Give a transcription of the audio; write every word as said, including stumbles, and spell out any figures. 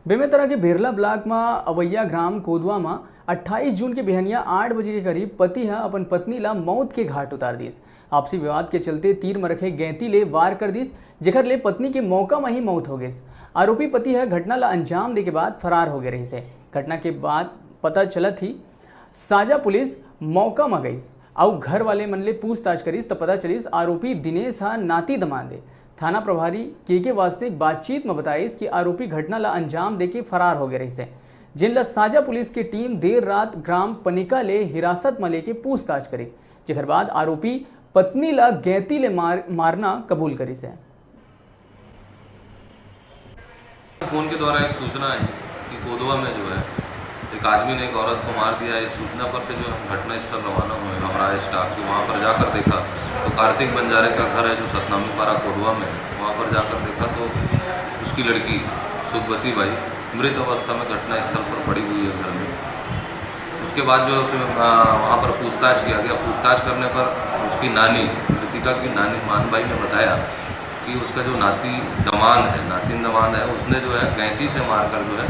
बेमेतरा के बिरला ब्लॉक म अवैया ग्राम कोदवा म अट्ठाईस जून के बिहनिया आठ बजे के करीब पति ह अपन पत्नी ला मौत के घाट उतार दिस। आपसी विवाद के चलते तीर म रखे गैंती ले वार कर दिस, जेकर ले पत्नी के मौका म ही मौत हो गइस। आरोपी पति ह घटना ला अंजाम दे के बाद फरार हो गए रहिस हे। घटना के बाद पता चलत ही साजा पुलिस मौका म गइस अउ घर वाले मन ले पूछताछ करिस, त पता चलिस आरोपी दिनेश ह नाती दमांद ए। थाना प्रभारी के के वासनिक बातचीत म बताइस कि आरोपी घटना ला अंजाम देके फरार हो गए रहिस हे, जेन ला साजा पुलिस के टीम देर रात ग्राम पनिका ले हिरासत म लेके पूछताछ करिस, जेकर बाद आरोपी पत्नी ला गैंती ले मार, मारना कबूल करिस हे। फ़ोन के द्वारा एक सूचना आई कि कोदवा में जो है एक आदमी ने एक औरत को मार दिया। इस सूचना पर से जो हम घटना स्थल रवाना हुए, हमारा स्टाफ के वहाँ पर जाकर देखा तो कार्तिक बंजारे का घर है जो सतनामी पारा कोदवा में है। वहाँ पर जाकर देखा तो उसकी लड़की सुखवती बाई मृत अवस्था में घटना स्थल पर पड़ी हुई है घर में। उसके बाद जो है उसे वहाँ पर पूछताछ किया गया। पूछताछ करने पर उसकी नानी, मृतिका की नानी मानबाई ने बताया कि उसका जो नाती दमांद है, नातिन दमांद है, उसने जो है गैंती से मारकर जो है